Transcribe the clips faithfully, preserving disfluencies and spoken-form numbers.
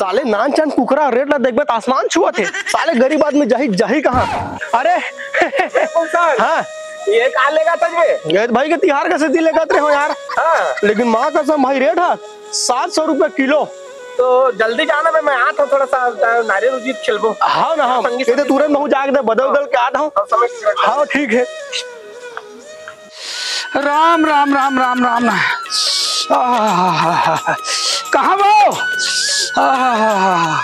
साले नान चान कुकरा रेट ला देखबे त आसमान छुअत हे। साले गरीब आदमी जाही, जाही कहाँ? अरे। कौन सा? हाँ। ये का लेगा तजबे? ये भाई के तिहार के सेती लेगत रहे हो यार। हाँ। लेकिन माँ कसम भाई, रेट हा सात सौ रुपया किलो। तो जल्दी जाना बे, मैं आत हूँ, थोड़ा सा नारियल उजित छिलबो। हाँ ना, हाँ। संगी ये तो संगी तुरंत महू जाके दे, बदल उदल के आत हूँ। हाँ, समझ गया। हाँ, ठीक है। राम, राम, राम, राम, राम। आहा, कहाँ वो? आहा,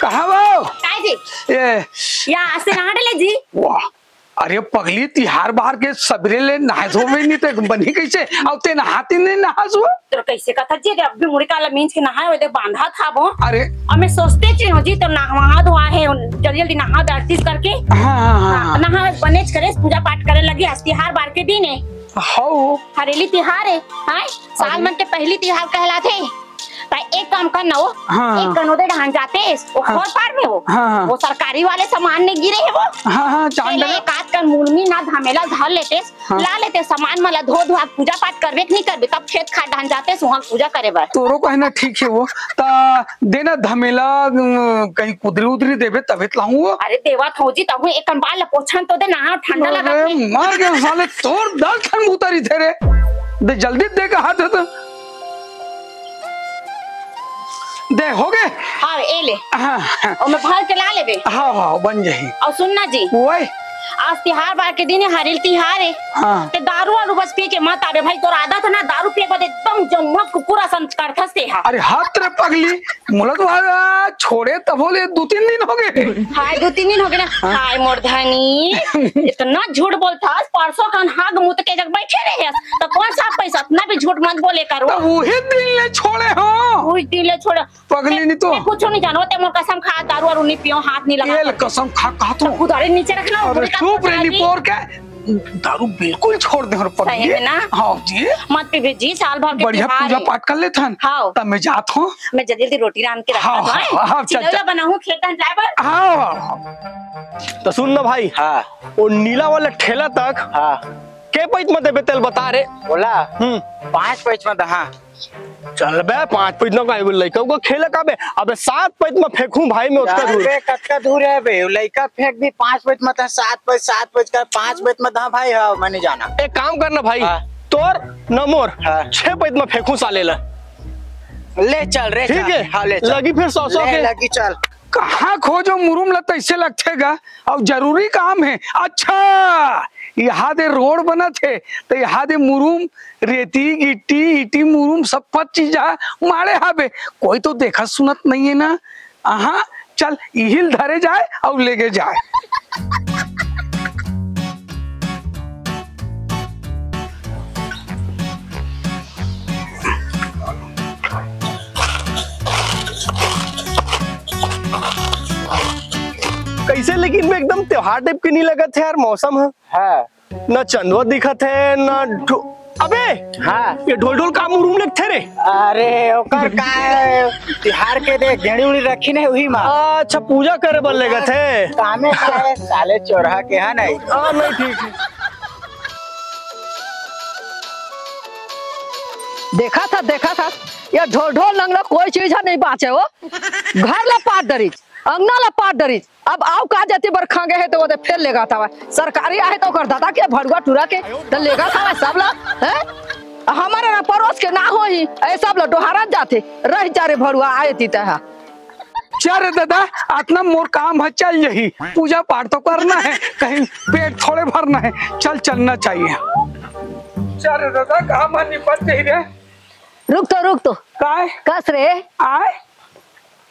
कहाँ वो? काय जी? ये या, असे नहा डले जी। वाह, अरे पगली, तिहार बार के सबेरे ले नहाए धोवे नहीं ते बनही कैसे? अब ते नहाती नहीं नहास वो? तो कैसे कथा जी, अब भी मुड़ी काला मींज के नहाए, ओदे बांधा था वो। अरे। अब मैं सोचते ची हूँ जी, तो नहा धोआ है, जल्दी जल्दी नहा दे, आरती करके। हाँ, हाँ, हाँ। हाँ, नहा बनेच करे, पूजा पाठ करे लगी, आज तिहार बार के दिन है। हाँ। हरेली तिहार है, हाँ? साल अरे। मन के पहली तिहार कहलाथे। त एक काम कर ना वो, हाँ। एक कन ओदे डहान जाते, वो हाँ। खोर पार में वो, हाँ, हाँ। वो सरकारी वाले सामान नहीं गिरे है वो। हाँ, हाँ, चांद तेला डला। एक आध कन मुरमी ना धमेला धर लेते, हाँ। ला लेते सामान मला धो धुआ पूजा पाठ करबे कि नहीं करबे, तब खेत खार डहान जाते सुहाग पूजा करे बर। तोरो कहना ठीक है वो, त देना धमेला, अ, कहीं कुदरी उदरी देबे तबे त लाऊं वो। अरे देवा थौजी, तहु एक कन बाल ला पोछन तो दे ना, ठंडा अरे लगा थे। मर गया साले, तोर दल ठन उतरी थे रे। दे जल्दी दे कहा थे तो। दे, हो गए? हाँ, ए ले। हाँ, हाँ। और मैं भर के ला लेबे। हाँ, हाँ, बन जाही। और सुन ना जी। ओए। आज तिहार बार के दिन है, हरेली तिहार है। हाँ। ते दारू वारू बस पी के मत आबे भाई, तोर आदत है ना, दारू पिए के बाद एकदम जम्मा कुकुर असन करथस ते हा। अरे हत रे पगली, मोला तो आ, छोड़े तभो ले दू तीन दिन हो गए। हाय, दू तीन दिन हो गए ना। हाँ। हाय मोर धनी, इतना झूठ बोलथस, परसों कन हाग मुत के जग बैठे रहे, तो कौन सा पैसा, इतना भी झूठ मत बोले करो। तो वही दिन ले छोड़े हो। उही दिन ले छोड़े। पगली नहीं तो। मैं कुछ नहीं जानो, ते मोर कसम खा, दारू वारू नहीं पियो, हाथ नहीं लगा। ये ले कसम खा, कहा तू? तो उधारे नीचे रखना, अरे उधारे का चुप रे, पकड़ा जी। निपोर के दारू बिल्कुल छोड़ दे और पगली। सही में ना? हाँ जी। मत पीबे जी, साल भर के बढ़िया तिहार पूजा है। पाठ कर लेथन। हाँ। तब मैं जात हूँ। मैं जल्दी जल्दी रोटी रांध के रखता हाँ, हूँ, हाँ, हैं? हाँ, चल, चिलौला चल। बनाऊँ खेत जाए बर। हाँ, हाँ, हाँ। तो सुन ना भाई, हाँ। वो नीला वाला ठेला तक हाँ। के पैत में देबे तेल बता रे। बोला? हम्म। पाँच पैत में दहा। चल बे, पाँच पैत ना काहे बोल, लइका को खेले का बे? अबे सात पैत में फेंकूं भाई मैं उतना चल दूर। बे, कतका दूर है बे? लइका फेंक दी पाँच पैत में, तो सात पैत, सात पैत का पाँच पैत में दहा भाई, हाँ, मैं नहीं जाना। एक काम करना भाई, हाँ। तोर न मोर, हाँ। छह पैत में फेंकूं साले ला। ले चल रे, ठीक चल। है? हाँ, ले चल। लगी फिर सौ सौ ले, के। लगी चल। कहाँ खोजो मुरुम ल तइसे लगथे गा? अउ जरूरी काम हे। अच्छा, यहाँ दे रोड बनत हे, त यहाँ दे मुरुम, रेती, गिट्टी, ईटी, मुरुम, सब चीज ह माड़े हाबे। कोई तो देखत सुनत नइ हे ना? अहाँ, चल, इहिल धरे जाए अउ लेगे जाए। कइसे लेकिन मैं एकदम त्योहार टाइप के नहीं लगत हे यार, मौसम ह। हाँ। ना चंदवा दिखत हे, ना ढो-, अबे! हाँ। ये ढोल ढोल का मुरुम लगथे रे? अरे, ओकर का हे? तिहार के दे, गेड़ी उड़ी रखी नहीं उही मा। अच्छा, पूजा करे बर लेगत हे। कामे का हे, साले चोरहा के, हाँ नहीं? हाँ, नहीं, ठीक हे। देखा था, देखा था, ये ढोल ढोल नंगला कोई चीज ह नहीं बाँचे हो। घर ला पाट डरिच, अंगना ला पाट डरिच, अब अउ का जाति बर खंगे हे त ओदे फेर लेगत हवय। सरकारी आहे त ओकर ददा के भड़ुआ टुरा के त लेगत हवय सब ला, हैं? हमर ना परोस के ना होही, ए सब ला डोहारत जाथे, रहि जा रे भड़ुआ आए ती तहा। चल रे ददा, अतना मोर काम ह चल जही, पूजा पाठ तो करना हे, कहीं पेट थोड़े भरना हे, चल चलना चाहिए। चल रे ददा, काम ह निपट जही रे। रुक तो, रुक तो। काय? कस रे? आय?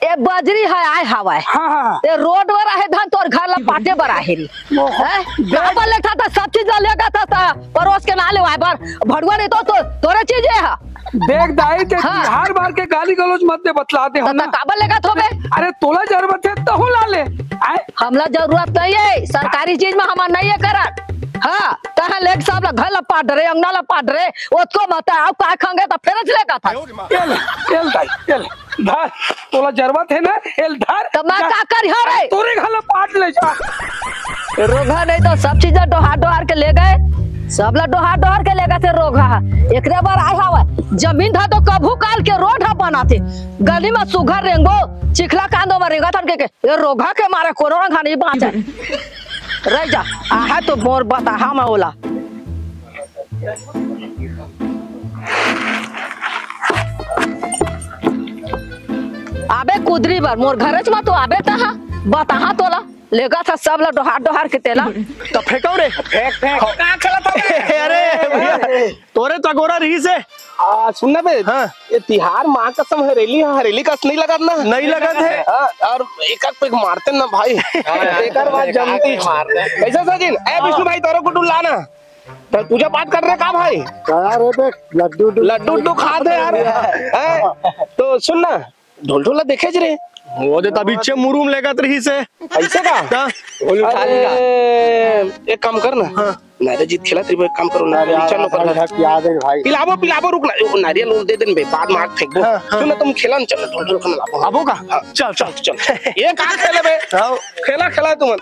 ए बजरी ह आय हवय। हाँ, हाँ। ए रोड बर आहे धन तोर घर ला पाटे बर आहे रे। ओहो। हैं? काबर लेगत हस त सब चीज ला लेगत हस त परोस के ना लेवाय बर। भड़ुआ नहीं तो, तो तोरे चीज हे। देख दाई, ते हाँ। तिहार बार के गाली गलौज मत दे, बतला दे त, हम त ना। काबर लेगत होबे? अरे तोला जरूरत हे तहूँ ला ले। आय? हमला जरूरत नहीं हे, सरकारी चीज में हमन नहीं हे करत। हाँ, तहाँ लेग सब ला घर ला पाट डरे, अंगना ला पाट डरे, ओतको मत अउ का खंगे त फेरच लेगत हस। एल, एल दाई, एल। धर, तोला जरूरत हे ना, एल धर। त मैं जा। का करिहौं रे? तोरे घर ला पाट ले जा। रोगहा नहीं तो सब चीज डोहार डोहार के लेगे, सब ला डोहार डोहार के लेगथे रोगहा। एकरे बर आय हवय, जमीन था तो कभू काल के रोड ह बनाथे। गली म सुघर रेंगबो, चिखला कांदो म रेंगत हन के, के, ये रोगहा के मारे कोनो रंग ह नहीं बाँचे। रह जा, आहे तो मोर बताहा म ओला। आबे कुदरी बर, मोर घरच म तो आबे तहा, बताहा तोला। लेगा था सब ला डोहार डोहार के तेला। त फेंकव रे। फेंक, फेंक। का खेलत हवे? अरे भैया, तोरे तो अगोरा रहिस हे। आ, सुन ना बे। हाँ। ये तिहार माँ कसम हरेली ह, हरेली कस नहीं लगत ना। नहीं लगत हे। हाँ, अउ एक आध peg मारते ना भाई। हाँ, यार। एकर बाद जमती। मारते। कैसे सचिन? ए विष्णु भाई, तोरो कुटुल ला ना। त पूजा पाठ कर रहे का भाई? यार, ये देख, लड्डू उड्डू लड्डू उड्डू खात हे यार। हैं? तो सुन ना, ढोल ढोल ला देखे ज रे। वो दे तभी इच्छे मुरुम लेगत रहिस हे। ऐसे का? का? ढोल उठा लेगा। अरे, एक काम कर ना। हाँ। नारियल जीत खेला तेरे को, एक काम करो ना, अरे यार, नीचा नौकर आधा है। घंटा की याद है भाई। पिलाबो, पिलाबो, रुक ना। ओ, नारियल वो दे देन बे, बाद में आग फेंकबो। हाँ, हाँ। सुन ना, तुम खेला ना, चल ना, ढोल ढोल खाना लाबो। आबो का? हाँ। चल, चल। चल, चल। ये का खेले बे? हाँ। खेला, खेला तुमन।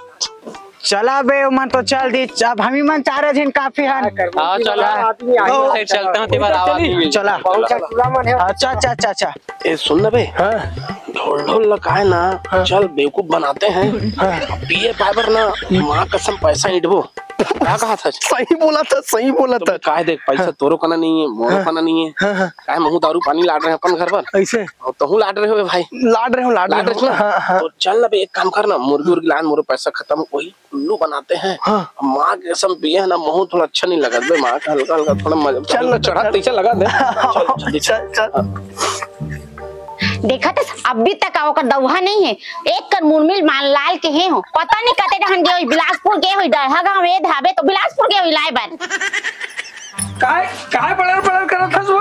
चला बे, ओमन तो चल दी, अब हमी मन चारे झिन काफी हन। हाँ, चला। आदमी आई आओ। है। फिर चलते हैं, तेरा आवाज नहीं मिलता। चला। बहुत चतुरा मन है। अच्छा, अच्छा, अच्छा, अच्छा। ए, सुन ना बे। हाँ। ढोल ढोल लकाए ना, हाँ। चल बेवकूफ बनाते हैं। हाँ। पिए पाए बर ना, माँ कसम पैसा ईंटबो। का कहा था? सही बोला था, सही बोला तो था। काहे देख, पैसा हाँ। तोरो कना नहीं है, मोरो हाँ। कना नहीं है। हाँ, हाँ। काहे महू दारू पानी लाड रहे हैं अपन घर पर? ऐसे? और तहूँ लाड रहे हो भाई? लाड रहे हो, लाड लाड रहे हो। रहे हो ना? हाँ, हाँ। तो चल ना बे, एक काम कर ना, मुर्गी उर्गी लान, मोरो पैसा खत्म होई। उल्लू बनाते हैं। हाँ। माँ के कसम पिए है ना, महू थोड़ा अच्छा नहीं लगत बे, माँ का हल्का हल्का थोड़ा मजा, चल ना, चढ़ा चल। तैसे लगा दे। चल, जल्दी चल। चल, चल। देखत हस, अभी तक ओकर दउहा नहीं है। एक कर मुरमिल मान लाल के हे हो। पता नहीं कते डहन गे होई, बिलासपुर गे होई, डरहा गाँव ए धाबे तो बिलासपुर गे होई लाए बर। काय, काय बड़र बड़र करत हस वो?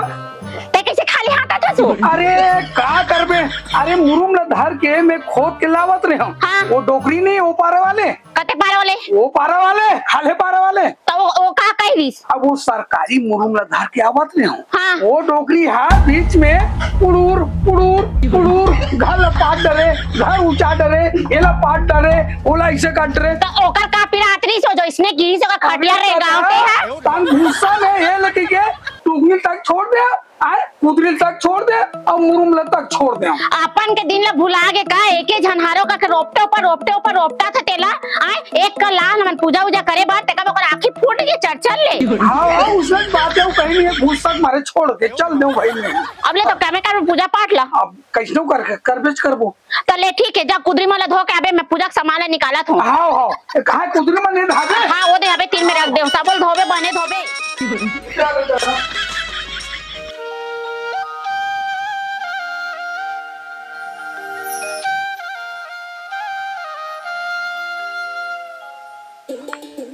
ते कैसे खाली हाथ आत हस वो? अरे, का करबे? अरे, मुरुम ल धर के मैं खोद के लावत रहे हूँ। हाँ। वो डोकरी नहीं, वो पारे वाले। कते पारे वाले? वो पारे वाले, खाले पारे वाले। तो वो, वो का कही रहीस? अब वो सरकारी मुरुम ला धर के आवत रहे हो। हाँ। वो डोकरी हा बीच में उड़ूर, उड़ूर, उड़ूर, घर ला पाट डरे, घर ऊंचा डरे, एला पाट डरे, ओला ऐसे काट डरे। तो ओकर का पिरात रहीस हो जो इसने गिरी से ओकर खटिया अबे रे गाँव के दादा, है? तन गुस्सा में ये लड़की के टुकनी तक छोड़ दे। आय, कुदरी तक छोड़ दे अउ मुरुम ल तक छोड़ दे। अपन के दिन ल भुला गे का? एके झन हारो का के रोपटे ऊपर, रोपटे ऊपर रोपटा था तेला। आय, एक कर लान मन पूजा उजा करे बर, तेका ओकर आँखी फूट गे चरचर ले। हाँ, हाँ, उसने बात है, वो कहीं नहीं है, गुस्सा के मारे छोड़ दे, चल दे भाई मैं। अब ले तो कमे कर पूजा पाठ ला। अब कैसनो कर, करबेच करबो। त ले ठीक है, जा कुदरी मन ल धो के आबे, मैं पूजा के सामान ल निकालत हूँ। हाँ, हाँ। ए, कहाँ कुदरी मन ले धाबे? हाँ, वो दे अबे तीन में रख दे, सबल धोबे, बने धोबे।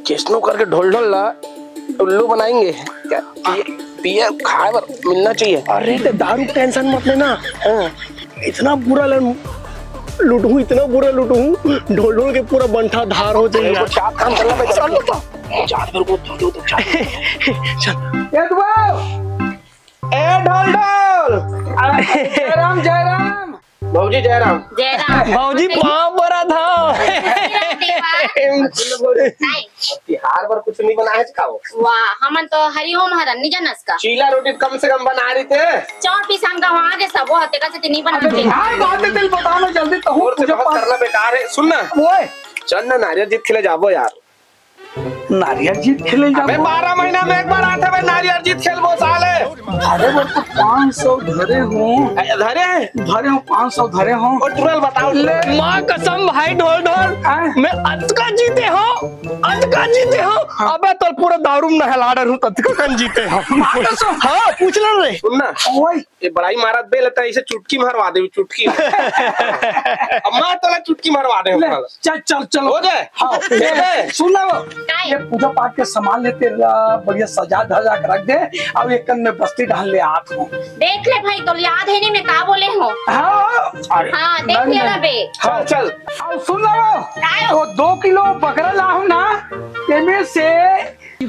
कैसनो करके ढोल ढोल ला उल्लू बनाएंगे। क्या? पिए, पिए खाए बर मिलना चाहिए। अरे, ते दारू के tension मत लेना। हाँ। इतना बुरा ल-, लुटहूँ, इतना बुरा लुटहूँ, ढोल ढोल के पूरा बंठा धार हो जाए अरे, वो यार। चाप काम कर ला बे, चल लो तो। चाप मेरे को दे दो, चाप। चल। ये तो ए ढोल ढोल। अरे, जय राम, जय राम। भौजी जय राम। जय राम। भौजी पाँव परत हँव। जय राम देवा। नहीं। तिहार बर कुछ नहीं बनाए का वो? वाह, हमन तो हरिओम हरन, नहीं जानस का? चीला रोटी कम से कम बना रही थे। चाउर पीस हम गंवा के सबो हते का से नहीं बना अबे, थे। हर बात में दिल बताओ ना जल्दी, तो और से पूजा बहस पाठ करना बेकार है। सुन ना। ओए। चल ना, नारियल जीत खेले जाबो यार। नारियल जीत खेले जाबो। अबे, बारह महीना में एक बार आथे बे, नारियल जीत खेलबो साले। अरे, वो तो पाँच सौ धरे हो। ए, धरे हैं? धरे हो, पाँच सौ धरे हो। और तुरंत बताओ। ले। माँ कसम भाई ढोल ढोल, हाँ? मैं अतका जीते हो, अतका जीते हो। हाँ। अबे, तो पूरा दारू में नहला डर हूँ, अतका कन जीते हो। माँ कसम। हाँ, पूछ लो रे। सुन ना। ओए। ये बड़ाई मारत बे, लगता है इसे चुटकी मारवा दे, चुटकी। अम्मा तोला चुटकी मारवा दे, ले, ओकरा। चल, चल, चल। हो जाए? हाँ, खेल ले, है? सुन ना वो, काय? ये पूजा पाठ के सामान ले, तेला बढ़िया सजा धजा के रख दे, अउ एक कन में बस्ती डाल ले आत हूँ। देख ले भाई, तो याद है नहीं मैं का बोले हूँ। हाँ, अरे, हाँ, देख नहीं, लिया ना नहीं। बे। हाँ, चल। अउ सुन ना वो, काय? वो दो किलो बकरा लाहूँ ना, एमे से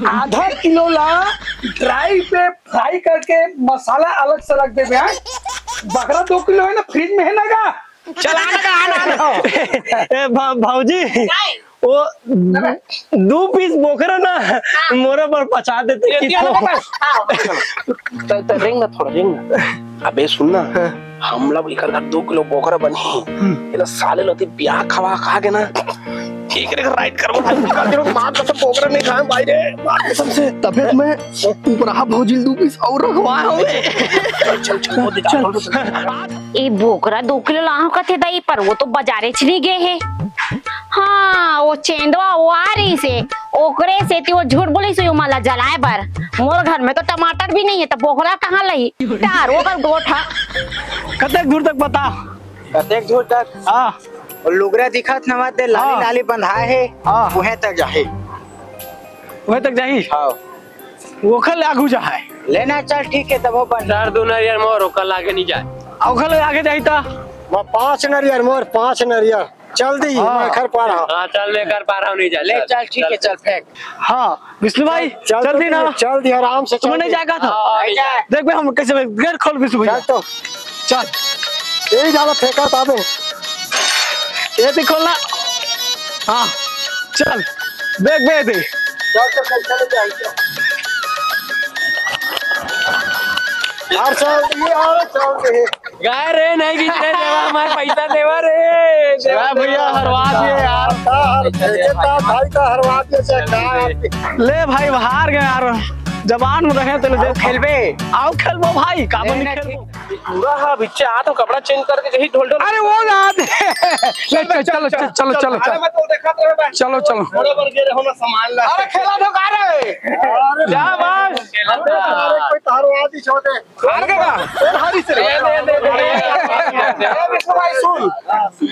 आधा किलो ला dry पे fry करके मसाला अलग से रख देबे, हाँ? बकरा दो किलो है ना, fridge में है ना का? चल, आना का, आना, आना। ए, भा-, भौजी, काय? वो दू पीस बोकरा ना मोरा बर पचा देते कि तो। त, त रेंग ना थोड़ा, रेंग ना। अबे सुन ना, हम लोग एकर घर दू किलो बोकरा बनी। एला साले लोती ब्याह खवा खा के ना, ठीक रे, राइट कर भाई, निकाल दे, मार कसम बोकरा नहीं खाए भाई रे, मार कसम से। तबे तो मैं उपराहा भौजी ल दू पीस अउ रखवाए हवे। चल, चल, चल, वो दिखा, चल। ए बोकरा दो किलो लाहूं कथे दाई, पर वो तो बाजारे च नहीं गए हे। हाँ, वो चेंदवा वो आ रही से, ओकरे सेती वो झूठ बोली से, ओमा ला जलाए बर। मोर घर में तो टमाटर भी नहीं है, तो बोकरा कहाँ लही? डार ओकर गोठ हा। कतेक दूर तक पता? कतेक दूर तक? हाँ। वो लुगरा दिखत नवा दे, लाली हाँ। लाली बंधाए हे, हाँ। उहें तक जाही। उहें तक जाही? हाँ। ओखर ले आगू जाए। लेना चल, ठीक है, तब वो बन। चार दो नरियर मोर, ओकर लागे नहीं जाए। ओखर ले आगे जाही ता? मैं पाँच नरियर मोर, पाँच नरियर। चल दी, हाँ। मैं घर पार हूँ। हाँ, चल, मैं घर पार हूँ, नहीं जा, ले चल, चल, ठीक है, चल। चल फेंक। हाँ, विष्णु भाई, चल, चल दी ना। चल दी, आराम से तुमने चल नहीं दी। जाएगा था? हाँ, नहीं जा। देख बे, हम कैसे गेट खोल विष्णु भैया। चल तो। चल। यही जाला फेंका था बे। ये भी खोलना। हाँ, चल। देख बे, दे। चल तो, चल, चल, चल, चल। यार, चल दी, यार, चल दी। गाय रे, नहीं खींच रे, देवा, हमारे पैसा देवा रे, देवा, वाह भैया, देवा। हरवा दिए यार। यार, फेंके था भाई का हरवा दिए से, का यार। ले भाई, हार गए यार, जबान में रहे तो ले। आओ खेलबे। आओ खेलबो भाई, का नहीं, बनी नहीं, खेलबो? ठीक। पूरा हा बिच्चे आ तो कपड़ा चेंज करके यही ढोल ढोल। अरे वो याद है। चल, चल, चल, चल, चलो, चलो, चलो, अरे चलो। मैं तो देखा तो है भाई। चलो, चलो। बड़े बड़े गिरे हो ना सामान ला। अरे खेला तो का रे? अरे जा बस। अरे कोई तारो आदि छोटे। हार गया? हारी से रे। दे, दे, दे, दे, दे, दे, दे, दे। ए, विष्णु भाई, सुन,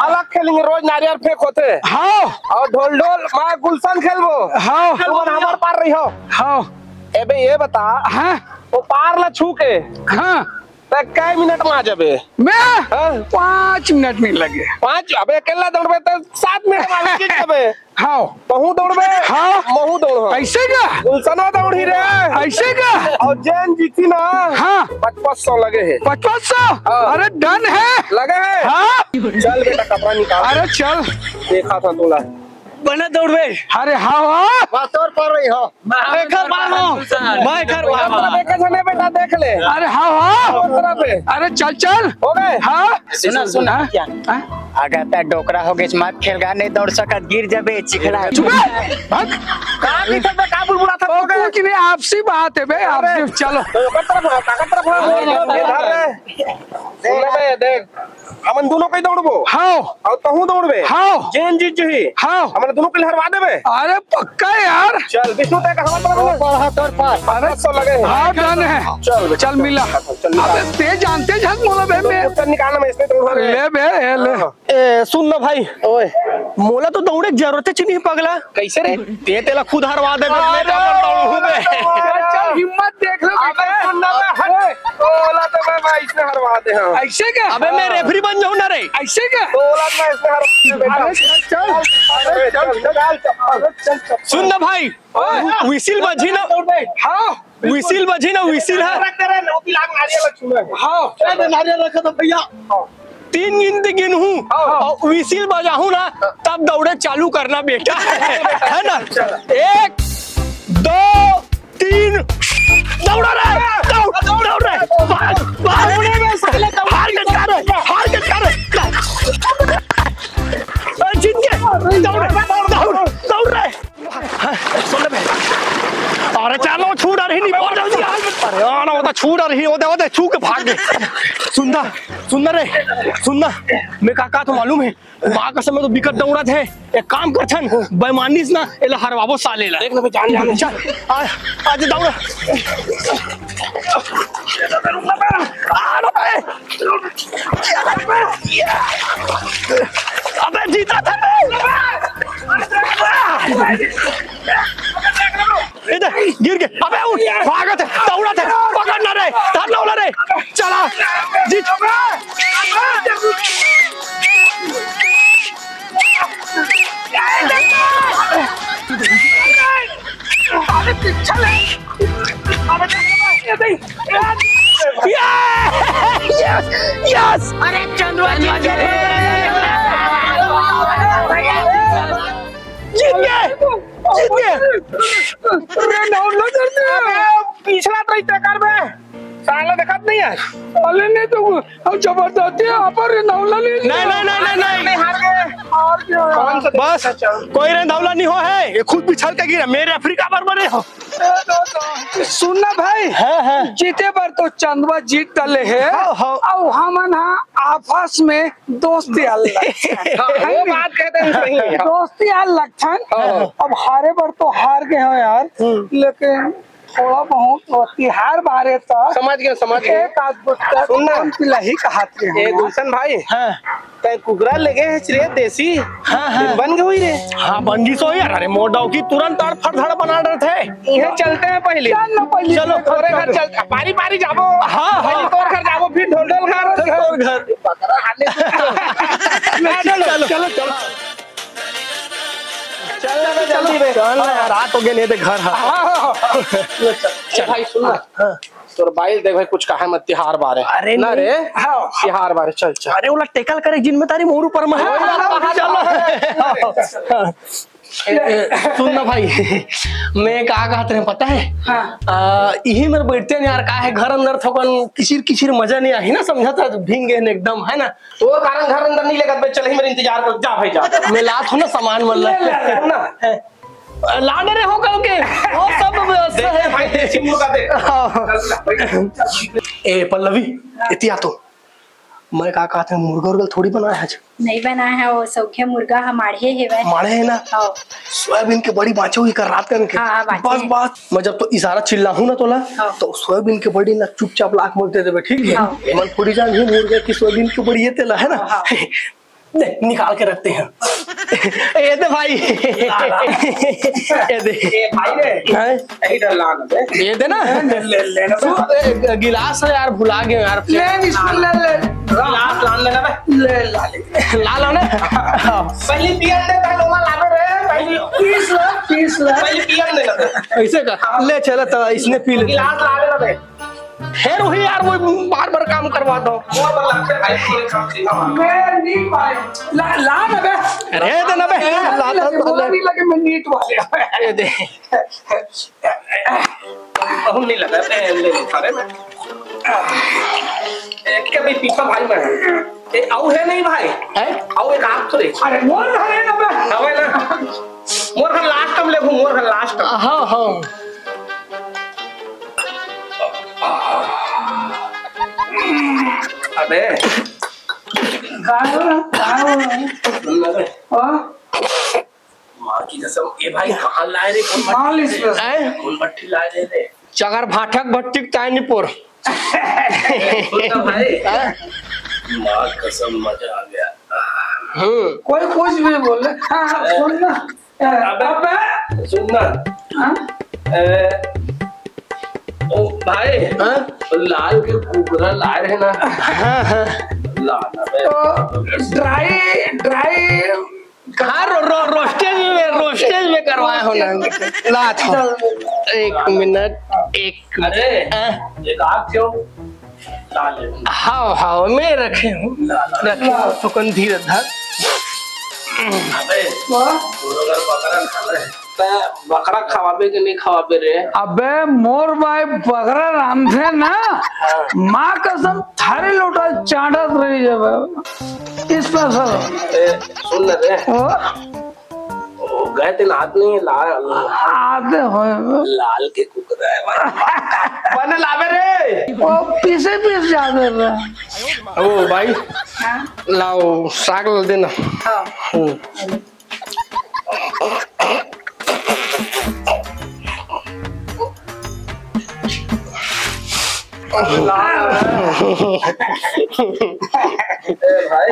अलग खेलेंगे, रोज नारियल फेंक होते हैं। हाँ। और ढोल ढोल, मैं गुलशन खेलबो। हाँ। तुम हमार पार रही हो। हाँ। ए बे, ये बता, हाँ। वो पार ला छू के, हाँ। तो कै मिनट में आ जाबे? मैं? हाँ। पाँच मिनट नहीं लगे। पाँच? अबे, अकेला दौड़बे तो सात मिनट में आ जाबे। हाँ। तहूँ दौड़बे, हाँ। महूँ दौड़ब। ऐसे का? गुलशनवा दौड़ी रे। ऐसे का? और जेन जीती ना, हाँ। पचपन सौ लगे है। पचपन सौ? हाँ। अरे डन है। लगे है? हाँ। चल बेटा, कपड़ा निकाल। अरे चल। देखा था तोला। बना दौड़बे। अरे हाँ, हाँ। बस तोर पर रही हो। मैं घर पार हूँ। मैं घर पार हूँ। देखे जने बेटा, देख ले। अरे हाँ, हाँ। उतरा पे। अरे चल, चल। हो गए? हाँ। सुना, सुना, हाँ? क्या? हाँ? अगर तै डोकरा हो गइस, मत खेल गा, नहीं दौड़ सकत, गिर जबे, चिखला। चुप रह, भाग। कहाँ की तक मैं काबुल बुला था, ओ, हो गए? कुछ नहीं, आपसी बात है बे, अरे। आपसी, चलो। तो कत्तर भाग, कत्तर भाग, अरे, बोल, अरे, इधर अरे। रे। सुन ले बे, देख, हमन दोनों कहीं दौड़बो। हाँ। और तहूँ दौड़बे। हाँ। जेन जीत जही। हाँ। हमन दोनों के हरवा देबे। अरे, पक्का यार। चल, विष्णु, तै कहाँ पर ओ, है? पढ़ा तोर पास। अरे, पाँच सौ लगे हैं। हाँ, डन है। चल बेटा, चल मिला। चल, चल, निकाल। अबे, ते जानते झक मोला बे, मैं। उत्तर निकालना मैं इसमें तो उठा ले। ले बे, ए, ले। हाँ। ए, सुन ना भाई। ओए। मोला तो दौड़े के जरूरत ही नहीं, पगला। कैसे रे? ते तेला खुद हरवा दे बे, मैं अरे, काबर दौड़हूँ बे? चल, चल, हिम्मत देख लो अबे, बेटा। सुन ना बे, हट। ओए। तोला तो मैं, मैं इसने हरवा दे, हाँ। ऐसे क्या? अबे, मैं हाँ। रेफरी बन जाऊँ ना रे। ऐसे क्या? तोला मैं इसने हरवा दे, बेटा। अरे, चल, चल। अरे, चल, चल, चल, चल। सुन ना भाई, ओए। Whistle बजी ना। हाँ। Whistle बजी ना, whistle है। रख दे रे, नौकी लाख नारियल छूना है। हाँ। चल, नारियल रखा था भैया। तीन गिनती गिनहूँ हाँ। और whistle बजाहूँ ना, तब दौड़े चालू करना बेटा, है ना? एक, दो, तीन, दौड़ा रे, दौड़, दौड़ रे, भाग, भाग। हार के जा रे, हार के जा रे। अरे जीत गए, दौड़, दौड़, दौड़ रे। हाँ, सुन ले बे। अरे चलो, छू डरही नहीं, बहुत जल्दी आ। अरे, आ ना, वो तो छू डरही, वो दे, वो दे, छू के भाग गए। सुन ना, सुन ना रे, सुन ना, मैं का, का तो मालूम है, माँ कसम, मैं तो बिकट दौड़त है। एक काम करथन, बेईमानी से ना, एला हरवाबो साले ला। देख ना बे, जान, जान। चल, आ, आज दौड़। आ ना बे। अबे जीता था मैं। इधर गिर गए। अबे उठ, भागत है, दौड़त है, पकड़ ना रे, धर ना रे, चला, जीत। अबे पीछे ले। अबे ये नहीं। Yes! Yes! अरे चंद्रमा जी, चंद्रमा जी। ये, जीत गए। अरे, डाउनलोड कर दे। अबे, पिछला तो इतना कर बे। साला देखत नहीं है। अरे, नहीं तो वो, हम जबरदस्ती यहाँ पर डाउनलोड नहीं नहीं, नहीं, नहीं, नहीं, नहीं। नहीं, हार गए। हार गए। कौन सा बस, देश का चल? कोई रे डाउनलोड नहीं हो है। ये खुद पिछल के गिरा। मेरे अफ्रीका पर बने हो। सुन ना भाई, हाँ, हाँ। जीते बर तो चंदवा जीत डले है। हाँ, हाँ। अउ हमन हा आपस में दोस्ती यार लगथन। हाँ, वो बात कहते हैं, सही है। दोस्ती यार लगथन। हाँ, हाँ। अब हारे बर तो हार गए हो यार, हम्म। लेकिन थोड़ा बहुत तो तिहार बारे तो समझ गए, समझ गए। एक आध गुट्टा सुन ना। पान पिलाही कहत रहे हो ए, यार। गुलशन भाई, हाँ। तै कुकरा लेगे है रे देसी। हाँ, हाँ। बन गई रे। हाँ, बन गई सो यार। अरे मोर डौकी तुरंत तड़फड़ धड़ बना रहे थे। इहे चलते हैं पहले। चल ना पहले। चलो, तोरे घर चल, बारी बारी जाबो। हाँ, हाँ। पहले तोर घर जाबो, फिर ढोल ढोल घर। ढोल घर। पकड़ा हाले। चलो, चलो, चलो। चल ना बे, जल्दी बे। चल ना यार, रात हो गई, नहीं तो घर। हाँ, हाँ, हाँ। चल, चल। ए भाई, सुन ना। हाँ। तोर बाइल देख भाई, कुछ कहे मत, तिहार बारे। अरे ना नहीं। रे, हाँ। तिहार बारे, चल, चल। अरे, ओला टेकल करे, जिन में तारी मोर ऊपर में। हाँ, हाँ, हाँ, चल। हाँ, हाँ। ए, ए, सुन ना भाई, मैं का कहत रहे, पता है? हाँ। आ, यही मेरे बैठते नहीं यार, का है, घर अंदर थोकन किचिर किचिर मजा नहीं आई ना, समझा था, भींग गए एकदम, है ना? तो कारण घर अंदर नहीं लेकर बे, चल ही मेरे इंतजार कर, जा भाई, जा। मैं लात हूँ ना, सामान मन ले, ले, ले। ना। ला डरे हो कल के, वो सब व्यवस्था देख है। भाई, देसी मुर्गा देख। हाँ। ए, पल्लवी, इतिया तो। मैं का कहत हूँ, मुर्गा उर्गा थोड़ी बनाया है आज। नहीं बनाया है, वो सौखे मुर्गा हम माढ़े हेवय। माढ़े है ना? हाँ। सोयाबीन के बड़ी बाँचे हुई कर रात का इनके। हाँ, हाँ, बाँचे बस, है। बस। मैं जब तो इशारा चिल्लाहूँ ना तोला, हाँ। तो सोयाबीन के बड़ी ना चुपचाप लाख मत दे देबे, ठीक है? हाँ। मन फुटी जान ही मुर्गा की सोयाबीन की बड़ी ये तेला है ना? हाँ। ले, निकाल के रखते हैं। ये दे भाई। ये दे। ए भाई रे। हैं? यही डर लान बे। ये दे ना। ले, ले, ले ना बे। ए, गिलास है यार, भुला गए यार। ले, इसको ले, ले। गिलास लान देना बे। ले, ला ले। ला लो ना। पहले पियन दे, पहले ओमा लावे रे। पहले पीस ला, पीस ला। पहले पियन दे ना बे। ऐसे का? ले, चला तो इसने पी ले। गिलास ला देना बे। फिर वही यार, वो बार बार काम करवा दो। मोर बर लगते भाई, पूरे काम से काम। मैं नहीं पाए। ला, ला ना बे। अरे, दे ना बे। ला, ला, ला, ला। नहीं लगे, मैं नीट वाले। ये दे। बहुत नहीं लगा, ए, ले ले, सारे में। ए, क्या भाई, पीपा भाई में है। ए, आऊ है नहीं भाई? है? आऊ एक आप तो रे। अरे, मोर घर है ना बे। हवे ना। मोर घर लास्ट में लेबू, मोर घर लास्ट में। हाँ, हाँ। अबे। गायो, गायो। सुन ना बे। हाँ? माँ की कसम, ए भाई, कहाँ लाए रे? कौन भट्टी मालिश लाए रे? पे। हैं? कौन भट्टी लाए रे? चगर भाठक भट्टी तायनीपुर। सुन ना भाई। हाँ? माँ कसम, मजा आ गया। हम्म। कोई कुछ भी बोले। हाँ, हाँ, सुन ना। अबे, अबे। सुन ना। हाँ? ए, ओ भाई, हाँ? लाल के कुकरा लाए रहे ना। हाँ, हाँ। ला ना बे। तो dry, dry हाँ, रो-, रो-, roasted में, roasted में करवाए हो ना। ला था। एक मिनट, एक अरे, हाँ। एक आग क्यों? ला ले। हाव, हाव, मैं रखे हूँ। ला, ला। रखे हूँ, थोकन धीरे धर। अबे, वाह। तोरो घर बकरा खा रहे। तै बकरा खवाबे के नहीं खवाबे रे? अबे, मोर भाई बकरा रांधे ना, हाँ। माँ कसम थारी लोटा चाटत रही जाबे। Special। ए, सुन ना रे। ओ? ओ, गए दिन आदमी लाल। आते होए। लाल के कुकरा है भाई। बने लावे रे। ओ, पीसे पीस जाते रे। ओ भाई, हाँ। लाओ, साग ला देना। हाँ। हम्म।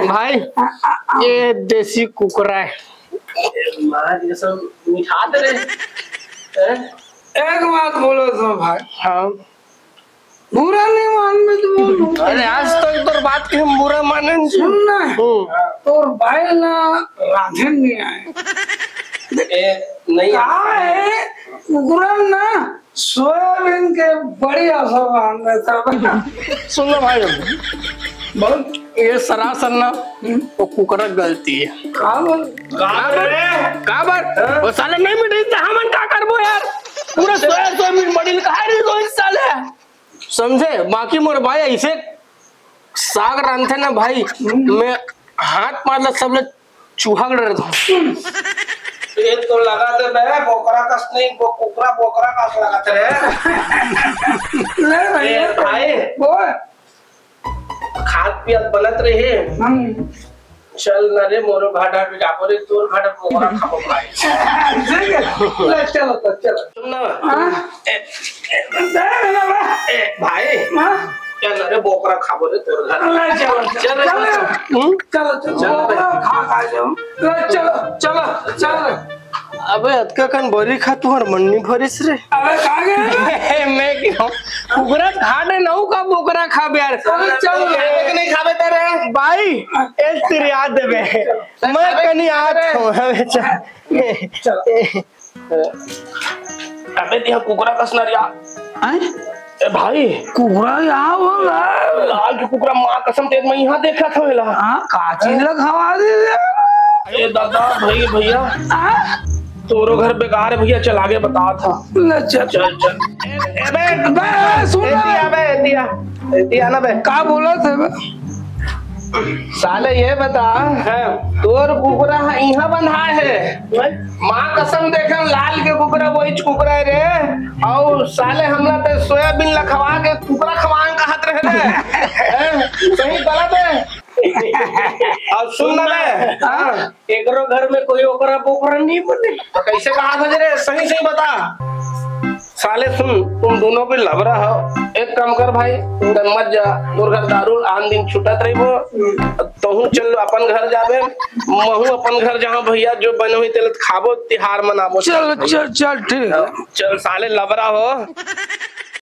भाई, ये देसी कुकरा है। मार ये सब मिठा दे रे। हैं? एक बात बोलो तो भाई। हाँ। बुरा नहीं मान में तो बोलो। अरे आज तक तोर बात के हम बुरा माने नहीं। सुन ना, हम्म। तोर बाइल ना रांधे नहीं आए। ए, नहीं कहा आए। है, कुकरा ना सोयाबीन के बढ़िया से रांधे था। सुन लो भाई, बहुत ये सरासर ना वो कुकरा के गलती है। काबर? काबर? वो साले नहीं मिले तो हमन का करबो यार? पूरा सोया सोयाबीन बड़ी कहा रही दो इस साले, समझे? बाकी मोर भाई ऐसे साग रांधथे ना भाई, मैं हाथ मार ला सब ले चूहा कर रहता हूँ। ये तो लगा दे बे, बोकरा कस नहीं, बो-, कुकरा बोकरा कस लगा थे रे। नहीं भाई, ए, भाई। बोल। खात पियत बनत रहे। हम चल ना रे, मोरो घाटा पे जाबो रे, तोर घाटा पे मोरा खाबो भाई। ठीक है। ले, चलो तो, चलो। सुन ना। हाँ? ए, ए, दे ना बे। ए, भाई। हाँ? चल ना रे, बोकरा खाबो रे, तोर घर। ले, चलो, चलो। चल रे, चलो। चल। हम्म? चलो, चलो। चल बे। बोकरा खा, खा जाओ। ले, चलो, चलो, चलो। अबे अतका कन बरी खा, तुहर मन नहीं भरिस रे। अबे कहाँ गए? मैं क्यों? कुकरा खा दे, नऊ का बोकरा खा बे यार। अबे चल। खाबे कि नहीं खाबे तेरे? भाई, ए तेरी याद देबे। मैं कनी आज खाऊं, अबे चल। चल। अबे दिया कुकरा कसना रिया। हैं? ए भाई। कुकरा या हो ला। लाल के कुकरा माँ कसम तेज मैं यहाँ देखा था वेला। हाँ, का चीज ला खवा दे। ए दादा, भाई, भैया। हाँ? तोरो घर बेकार है भैया, चल आगे बता था। ले चल। चल, चल। ए, ए, बे, बे, सुन ए, ना। दिया बे, दिया। ए, दिया ना बे। का बोला था बे? साले ये बता, हाँ। तोर कुकरा ह-, इहाँ बंधा है। भाई। माँ कसम देखे लाल के कुकरा, वही कुकरा है रे। और साले हमला ते सोयाबीन ला खवा के कुकरा खवान कहत रहे रे। हैं? सही गलत है। और सुन ना बे। हाँ। एकरो घर में कोई ओकरा बोकरा नहीं बने। तो कैसे कहा था रे? सही सही बता। साले सुन, तुम दोनों भी लबरा हो। एक काम कर भाई, तुम मत जा, तोर घर दारू आन दिन छुटत रहिबो। तोहू चल अपन घर जाबे, महू अपन घर जहाँ भैया जो बने हुई तेल खाबो, तिहार मनाबो। चल, चल, चल, ठीक है। चल साले लबरा हो।